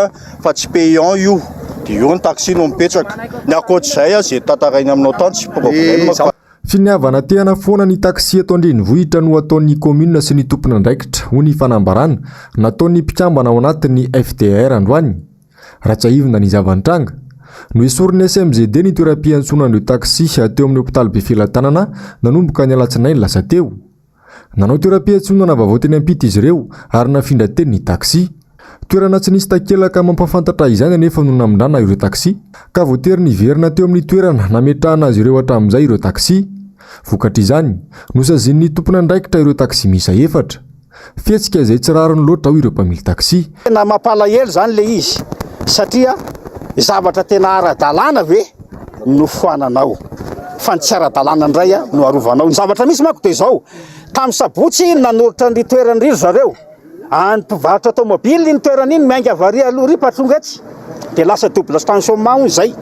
fa tsy payant io dia eo ny taxi no mipetraka, ny ankoatr'izay aza izay tantarainy aminao tany tsy problème fa. Finiavana te hanafoana ny taxi eto an-drenivohitra no ataon'ny kaominina sy ny tompon'andraikitra, hoy ny fanambarana nataon'ny mpikambana ao anatin'ny FDR androany. Raha tsiahivina ny zava-nitranga, noesorin'ny SMGD ny toeram-piantsonan'ireo taxi teo amin'ny hopitaly Befelatanana nanomboka ny alatsinainy lasa teo. Nanao toeram-piantsonana vaovao teny ampita izy ireo ary nafindra teny ny taxi. Toerana tsy nisy takelaka mampahafantatra izany anefa no namindrana ireo taxi, ka voatery niverina teo amin'ny toerana nametrahana azy ireo hatramin'izay ireo taxi. Vokatr'izany, nosazian'ny tompon'andraikitra ireo taxi miisa efatra. Fihetsika izay tsy rariny loatra hoy ireo mpamily taxi. Tena mampalahelo izany ilay izy satria zavatra tena ara-dalàna ve no foananao fa ny tsy ara-dalàna indray no arovanao. Ny zavatra misy manko dia izao, tamin'ny sabotsy nanoritra an'ry toerana ry zareo, any mpivarotra tomobile iny toerana iny, miainga avy ary aloha ry mpahatonga etsy dia lasa double stationnement hono izay.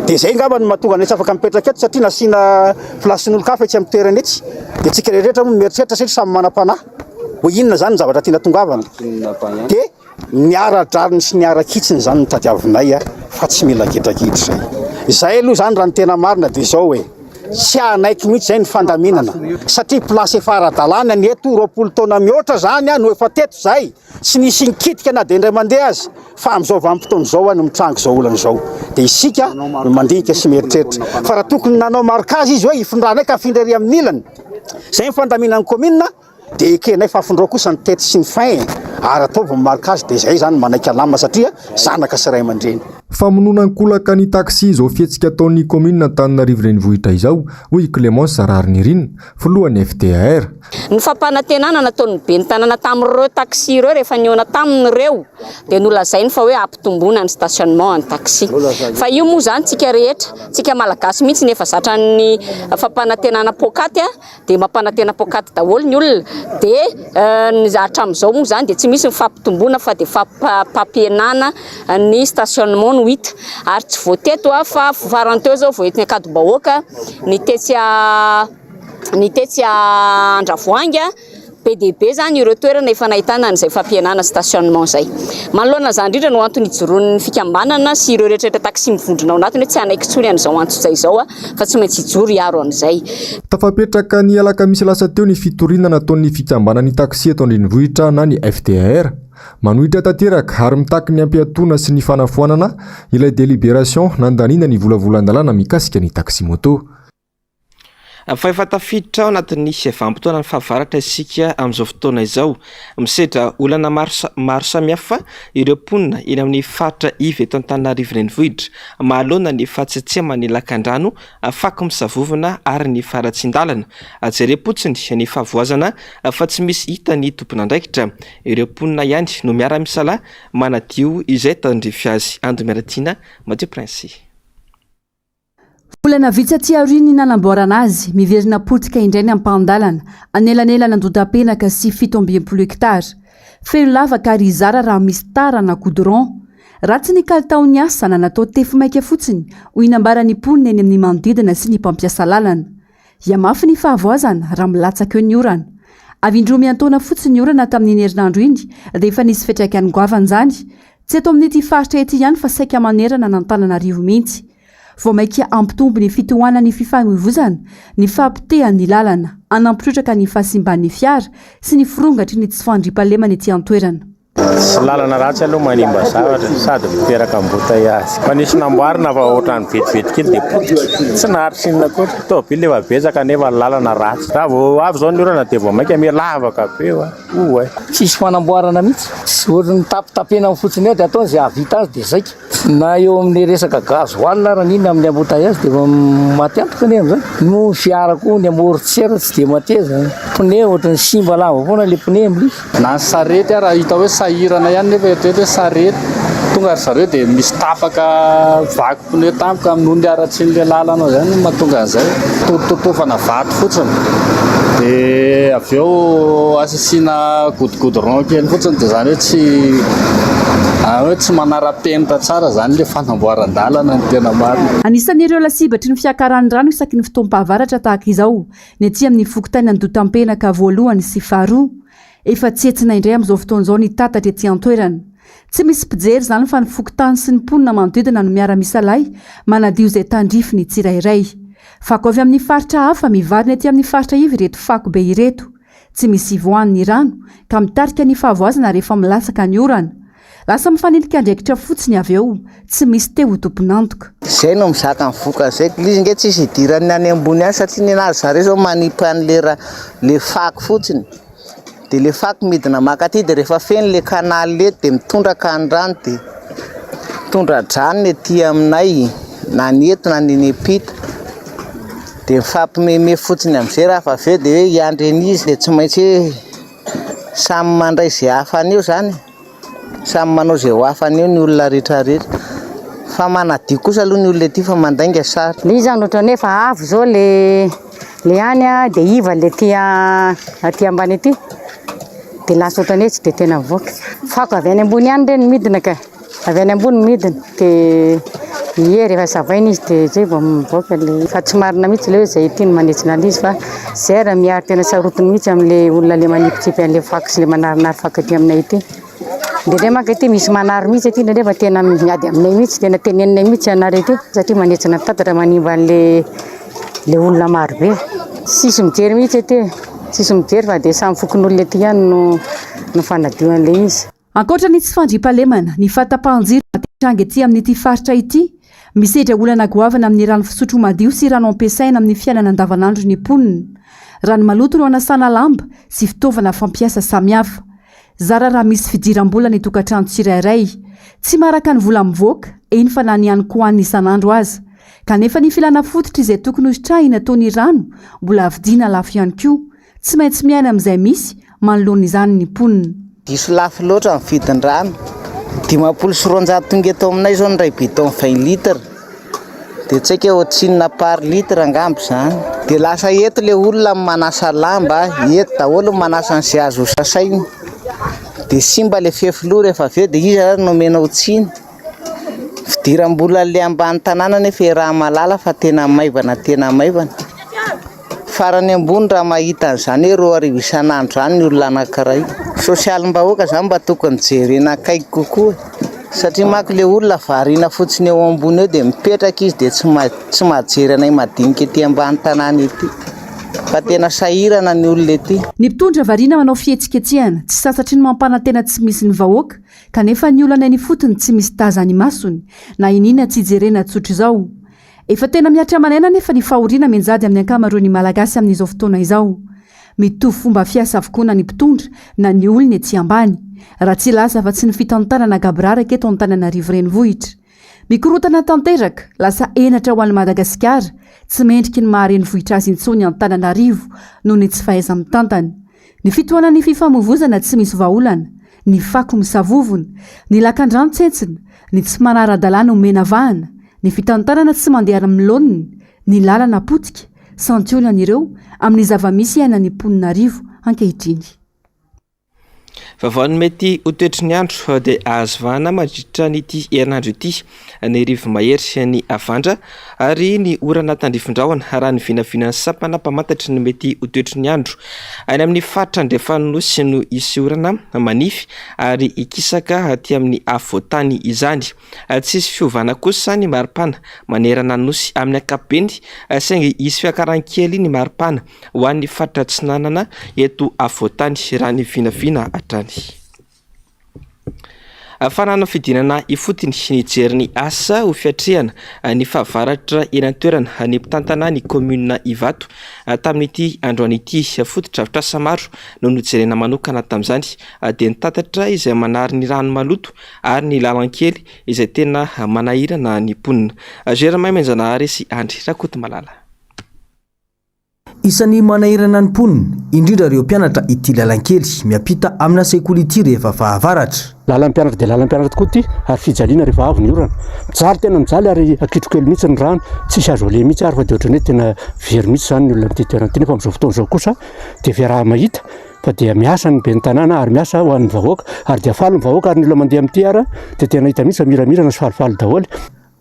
Dia izay angamba no mahatonga anay tsy afaka mipetraka eto satria nasiana place-n'olon-kafa etsy amin'ny toerana etsy. Dia tsika rehetra moa mieritreritra satria samy manam-panahy hoe inona izany ny zavatra tiana tongavana. Dia Ny ara-drariny sy ny ara-kitsiny izany no tadiavinay fa tsy mila gidragidra izay. Izay aloha izany raha ny tena marina dia izao e, tsy hanaiky mihitsy izay ny fandaminana satria place efa ara-dalàna ny eto, 20 taona mihoatra izany no efa teto izay, tsy nisy nikitika na dia indray mandeha aza fa amin'izao vanim-potoana izao no mitranga izao olana izao. Dia isika no mandinika sy mieritreritra fa raha tokony nanao marquage izy hoe hifindranay ka afindra ery amin'ny ilany, izay ny fandaminan'ny commune. Dia ekenay fa afindrao kosa ny tête sy ny fin e! Ary ataovy ny marquage dia izay izany manaiky alamina satria zanaka sy ray aman-dreny. Famonoana an-kolaka ny taxi izao fihetsika ataon'ny kaominina Antananarivo Renivohitra izao, hoy i Clémence Raharinirina, filohan'ny FDAR. Ny fampanantenana nataon'ny ben'ny tanàna tamin'ireo taxi ireo rehefa nihaona taminy ireo dia nolazainy fa hoe hampitomboina ny stationnement an'ny taxi. Fa io moa izany tsika rehetra, tsika malagasy mihitsy no efa zatra ny fampanantenana poakaty dia mampanantena poakaty daholo ny olona dia ny hatramin'izao moa izany dia tsy misy ny fampitomboana fa dia fampihenana ny stationnement no hita ary tsy vao teto fa farany teo izao vao entin'ny Ankadimbahoaka ny tetsy ny tetsy Andravoahangy be dia be izany ireo toerana efa nahitana an'izay fampihenana stationnement izay. Manoloana izany indrindra no antony ijoroan'ny fikambanana sy ireo rehetra rehetra taxi mivondrona ao anatiny hoe tsy hanaiky intsony an'izao antsojay izao fa tsy maintsy hijoro hiaro an'izay. Tafapetraka ny alakamisy lasa teo ny fitoriana nataon'ny fikambanan'ny taxi eto an-drenivohitra na ny FTAR. Manohitra tanteraka ary mitaky ny hampiatoana sy ny fanafoanana ilay délibération nandaniana ny volavolan-dalàna mikasika ny taxi-moto. Fa efa tafiditra ao anatin'ny vanim-potoanan'ny fahavaratra isika amin'izao fotoana izao. Misedra olana maro maro samihafa ireo mponina eny amin'ny faritra iva eto Antananarivo Renivohitra, manoloana ny fahatsetseman'ny lakandrano, fako misavovona ary ny faharatsian-dalana. Jerem-potsiny ny fahavoazana fa tsy misy hita ny tompon'andraikitra. Ireo mponina ihany no miara-misalahy manadio izay tandrify azy. Ando Miaratiana, Mathieu Prince. Volana vitsy aty aorian'ny nanamboarana azy, miverina potika indray ny ampahan-dalana, anelanelan'Andotapenaka sy 67 hektara. Feno lavaka ary zara raha misy tara na goudron. Ratsy ny kalitaon'ny asa na natao tefy maika fotsiny, hoy nambaran'ny mponina eny amin'ny manodidina sy ny mpampiasa lalana. Hihamafy ny fahavoazana raha milatsaka eo ny orana. Avy indroa miantaona fotsiny ny orana tamin'iny herinandro iny dia efa nisy fiantraikany goavana izany, tsy eto amin'ity faritra ity ihany fa saika manerana an'Antananarivo mihitsy. Vao mainka hampitombo ny fitohanan'ny fifamoivozana, ny fahapotehan'ny lalana, hanampy trotraka ny fahasimban'ny fiara sy ny firongatry ny tsy fandriampahalemana ety an-toerana. Tsy lalana ratsy aloha manimba zavatra sady miteraka embouteillage. Fa nisy namboarina fa ohatran'ny vetivety kely dia potika. Tsy naharitra inona akory. Tôbily efa betsaka nefa ny lalana ratsy. Raha vao avy izao ny orana dia vao mainka miha lavaka be eo. Oay. Tsisy fanamboarana mihitsy. Ohatran'ny tapitapenany fotsiny eo dia ataony izay hahavita azy dia zaika. Na eo amin'ny resaka gasoil ara n'inona amin'ny embouteillage dia efa maty antoka anie amin'izany. Moa ny fiara koa ny amortisseur tsy dia mateza. Pneu ohatran'ny simba lava foana ilay pneu amin'ilay izy. Na ny sarety ara hita hoe sahirana ihany nefa eritrereto hoe sarety tonga ry zareo dia misy tapaka vaky pneu tampoka noho ny haratsian'ilay lalana izany no mahatonga an'izay. Tototofana vato fotsiny dia avy eo asiana goudron kely fotsiny dia izany hoe tsy hoe tsy manara-penitra tsara izany ilay fanamboaran-dalana ny tena marina. Anisan'ireo lasibatry ny fiakaran'ny rano isaky ny fotoam-pahavaratra tahaka izao ny aty amin'ny fokontany Andotampenaka voalohany sy faharoa. Efa tsetsina indray amin'izao fotoana izao ny tatatra ety an-toerana. Tsy misy mpijery izany fa ny fokontany sy ny mponina manodidina no miara-misalahy manadio izay tandrify ny tsirairay. Fako avy amin'ny faritra hafa mivarina ety amin'ny faritra iva ireto fako be ireto. Tsy misy ivoahan'ny rano ka mitarika ny fahavoazana rehefa milatsaka ny orana. Lasa mifanilika andraikitra fotsiny avy eo, tsy misy te ho tompon'antoka. Zay no mizaka ny vokany zay, le izy nge tsisy idiran'ny any ambony any satria nenazy zareo zao manipy an'le ra le fako fotsiny de le fako midina makaty de rehefa feno le canal eto de mitondraka ny rano de tondra-drano ny aty aminay na ny eto na ny eny ampita de mifampimeme fotsiny amizay raha fa avy eo de hoe hiandry an'izy de tsy maintsy hoe samy mandray ze hafany eo zany. Samy manao izay ho afany eo ny olona rehetra rehetra. Fa manadio kosa aloha ny olona ety fa mandainga sarotra. Le izy zany ohatran'ny hoe efa avo zao le le any a de iva le aty aty ambany aty de lasa ohatran'ny hoe tsy de tena mivoaka. Fako avy any ambony any re no midina ka, avy any ambony no midina de ie rehefa savaina izy de zay vao mivoaka le fa tsy marina mihitsy le hoe zay aty no manetsina an'izy fa zay ary miaro tena sarotiny mihitsy amin'le olona le manipitsipy an'le fako sy le manarinary fako aty aminay aty. Indraindray manko aty misy manary mihitsy aty indraindray fa tena miady aminay mihitsy, tena teneninay mihitsy hanary aty satria manetsina ny tatatra manimba an'le le olona maro be. Tsisy mijery mihitsy aty, tsisy mijery fa dia samy fokonolona aty ihany no no fanadio an'le izy. Ankoatra ny tsy fandriampahalemana, ny fahatapahan-jiro matetranga ety amin'ity faritra ity, misedra olana goavana amin'ny rano fisotro madio sy rano ampiasaina amin'ny fiainana andavanandro ny mponina. Rano maloto no anasana lamba sy fitaovana fampiasa samihafa. Zara raha misy fidiram-bola ny tokantrano tsirairay. Tsy maharaka ny vola mivoaka, eny fa na ny hanin-kohanina isan'andro aza. Kanefa ny filana fototra izay tokony hositrahina toy ny rano, mbola vidiana lafo ihany koa. Tsy maintsy miaina amin'izay misy manoloana izany ny mponina. Diso lafo loatra ny vidin-drano. 250 tonga eto aminay izao ny iray bidon 20 litres. Dia tsy haiko hoe ohatrinona par litre angamba izany. Dia lasa eto ilay olona manasa lamba, eto daholo ny manasa an'izay azo hosasaina. Dia simba ilay fefiloha rehefa avy eo dia iza ary no omena ho tsiny? Fidiram-bola le ambany tanàna nefa iaraha-mahalala fa tena maivana tena maivana. Farany ambony raha mahita an'izany hoe 2000 isan'andro izany ny olona anankiray. Sosialim-bahoaka izany mba tokony jerena akaiky kokoa e. Satria manko le olona variana fotsiny eo ambony eo dia mipetraka izy dia tsy tsy mahajery anay madinika ety ambany tanàna ety. Fa tena sahirana ny olona ety. Ny mpitondra variana manao fihetsiketsehana, tsy sasatry ny mampanantena tsy misy ny vahoaka, kanefa ny olana eny ifotony tsy misy tazan'ny masony, na iniana tsy jerena tsotr'izao. Efa tena mihatra aman'aina anefa ny fahoriana mianjady amin'ny ankamaroan'ny Malagasy amin'izao fotoana izao. Mitovy fomba fiasa avokoa na ny mpitondra na ny olona etsy ambany. Raha tsy hilaza afa-tsy ny fitantanana gaboraraka eto Antananarivo Renivohitra. Mikorontana tanteraka, lasa henatra ho an'i Madagasikara, tsy mendriky ny maha renivohitra azy intsony Antananarivo noho ny tsy fahaiza-mitantana. Ny fitohanan'ny fifamoivozana tsy misy vahaolana, ny fako misavovona, ny lakandrano tsentsina, ny tsy manara-dalàna omena vahana, ny fitantanana tsy mandeha amin'ny laoniny, ny lalana potika, santionany ireo amin'ny zava-misy iainan'ny mponin'Arivo ankehitriny. Vaovao ny mety ho toetry ny andro dia azo vahana mandritra an'ity herinandro ity ny rivo-mahery, ny havandra ary ny orana tandrifin-drahona raha ny vinavinan'ny sampana mpamantatry ny mety ho toetry ny andro. Any amin'ny faritra andrefan'ny Nosy no hisy orana manify ary hikisaka aty amin'ny afovoan-tany izany. Tsy hisy fiovana kosa ny maripana manerana ny Nosy amin'ny ankapobeny saingy hisy fiakarany kely ny maripana ho an'ny faritra atsinanana eto afovoan-tany raha ny vinavina hatrany. Fananana fidinana ifotony nijery ny asa ho fiatrehana ny fahavaratra eny an-toerana ny mpitantana ny kaominina Ivato tamin'ity androany ity. Fotodrafitrasa maro no nojerena manokana tamin'izany dia ny tatatra izay manary ny rano maloto ary ny lalan-kely izay tena manahirana ny mponina. Germain Menjanahary sy Andry Rakotomalala. Isan'ny manahirana ny mponina, indrindra ireo mpianatra ity lalankely miampita amina sekoly ity rehefa fahavaratra. Lalan'ny mpianatra dia lalan'ny mpianatra tokoa ity ary fijaliana rehefa avy ny orana. Mijaly tena mijaly ary akitrokely mihitsy ny rano, tsisy azo aleha mihitsy ary fa dia ohatran'ny hoe tena very mihitsy izany ny olona amin'ity toerana ity nefa amin'izao fotoana izao kosa dia fiaraha-mahita fa dia miasa ny ben'ny tanàna ary miasa ho an'ny vahoaka ary dia faly ny vahoaka ary ny olona mandeha amin'ity ary dia tena hita mihitsy fa miramirana sy falifaly daholo.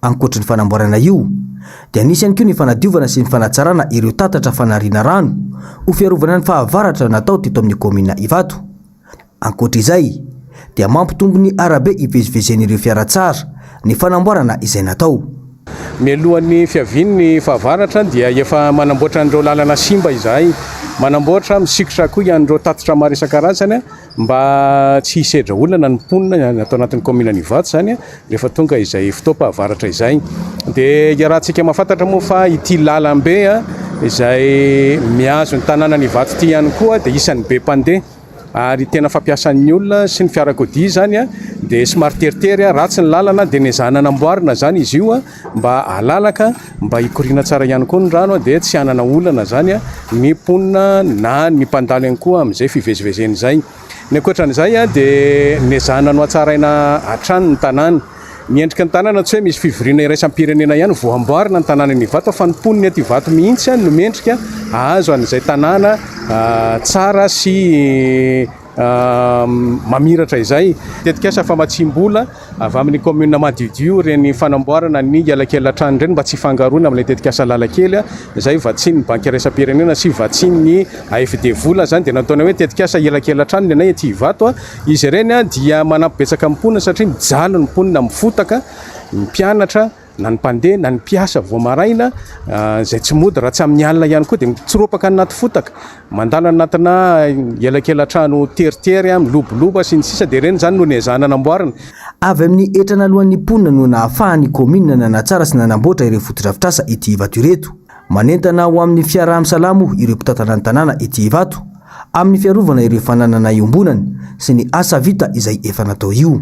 Ankoatry ny fanamboarana io, dia nisy ihany koa ny fanadiovana sy ny fanatsarana ireo tatatra fanariana rano ho fiarovana ny fahavaratra natao teto amin'ny kaominina Ivato. Ankoatra izay, dia mampitombo ny arabe ivezivezen'ireo fiara tsara ny fanamboarana izay natao. Mialohan'ny fiavian'ny fahavaratra dia efa manamboatra an'ireo lalana simba izahay. Manamboatra, misikotra koa an'ireo tatitra maro isan-karazany. Mba tsy hisedra olana ny mponina ato anatin'ny kaominan'i Ivato izany rehefa tonga izay fotoam-pahavaratra izay. Dia iarahantsika mahafantatra moa fa ity lalambe izay mihazo ny tanànan'i Ivato ity ihany koa dia isan'ny be mpandeha ary tena fampiasan'ny olona sy ny fiarakodia izany dia somary teritery, ratsy ny lalana dia nezahana namboarina izany izy io mba halalaka mba hikoriana tsara ihany koa ny rano dia tsy hanana olana izany ny mponina na ny mpandalo ihany koa amin'izay fivezivezena izay. Ny ankoatran'izay dia nezahana nohatsaraina hatrany ny tanàna. Ny endriky ny tanàna tsy hoe misy fivoriana iraisam-pirenena ihany vao amboarina ny tanànan'i Ivato fa ny mponina eto Ivato mihitsy no mendrika hahazo an'izay tanàna tsara sy mamiratra izay. Tetikasa famatsiam-bola avy amin'ny kaominina madiodio ireny fanamboarana ny elakelan-trano ireny mba tsy hifangaroana amin'ilay tetikasa lalakely izay vatsian'ny banky iraisam-pirenena sy vatsian'ny AFD vola izany dia nataonay hoe tetikasa elakelan-trano ny anay ety Ivato. Izy ireny dia manampy betsaka ny mponina satria mijaly ny mponina mifotaka, ny mpianatra na ny mpandeha na ny mpiasa vao maraina izay tsy mody raha tsy amin'ny alina ihany koa dia mitsoropaka any anaty fotaka, mandalo any anatina elakelan-trano teritery, miloboloba sy ny sisa dia ireny izany no nezahana namboarina. Avy amin'ny hetra naloan'ny mponina no nahafahan'ny kaominina nanatsara sy nanamboatra ireo fotodrafitrasa ety Ivato ireto. Manentana ho amin'ny fiaraha-misalamo ireo mpitantana ny tanàna ety Ivato. amin'ny fiarovana ireo fananana iombonana sy ny asa vita izay efa natao io.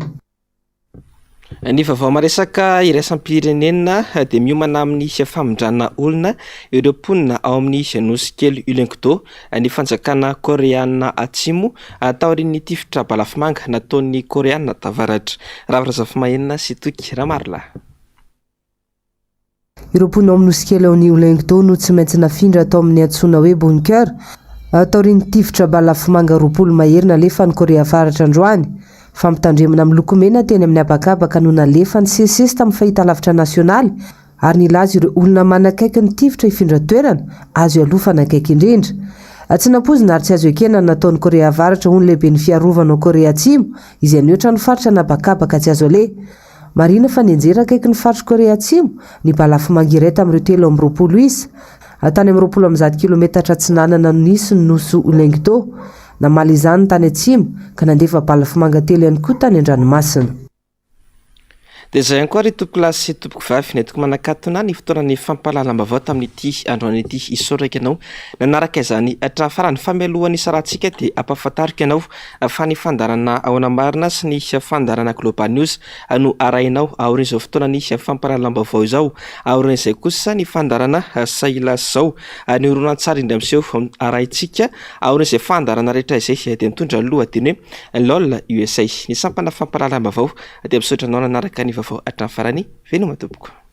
Ny vaovao maresaka iraisam-pirenena dia miomana amin'ny famindrana olona ireo mponina ao amin'ny nosy kely Ulleungdo ny fanjakana Koreana Atsimo taorian'ny tifitra balafomanga nataon'ny Koreana Tavaratra. Ravo Razafimahenina sy Toky Ramarolahy. Ireo mponina ao amin'ny nosy kely ao Ulleungdo no tsy maintsy nafindra tao amin'ny antsoina hoe bunker taorian'ny tifitra balafomanga 20 mahery nalefan'i Korea Avaratra androany. Fampitandremana miloko mena teny amin'ny habakabaka no nalefa nisesisesy tamin'ny fahitalavitra nasionaly ary nilaza ireo olona manakaiky ny tifitra hifindra toerana azo ialofana akaiky indrindra. Tsy nampoizina ary tsy azo ekena ny nataon'i Korea Avaratra hoy ny lehiben'ny fiarovana ao Korea Atsimo izay nihoatra ny faritra an'habakabaka tsy azo aleha. Marihina fa nianjera akaiky ny faritr'i Korea Atsimo ny balafomanga iray tamin'ireo 23 isa. Tany amin'ny 120 kilometatra atsinanana no nisy ny nosy Ulleungdo. Namaly izany ny tany atsimo ka nandefa balafomanga telo ihany koa tany an-dranomasina. Dia izay ihany koa ry tompokolahy sy tompokovavy nentiko manakatona ny fotoanan'ny fampahalalam-baovao tamin'ity androany ity. Isaorako ianao nanaraka izany hatramin'ny farany. Fa mialohan'ny hisarahantsika dia ampahafantariko ianao fa ny fandaharana Ahoana Marina sy ny fandaharana Global News no arahinao aorian'izao fotoanan'ny fampahalalam-baovao izao. Aorian'izay kosa ny fandaharana Sahila Zao. Ny horonantsary indray miseho arahintsika aorian'izay fandaharana rehetra izay dia mitondra ny lohateny hoe Lol USA. Ny sampana fampahalalam-baovao dia misaotra anao nanaraka ny vaovao hatramin'ny farany. Veloma tompoko.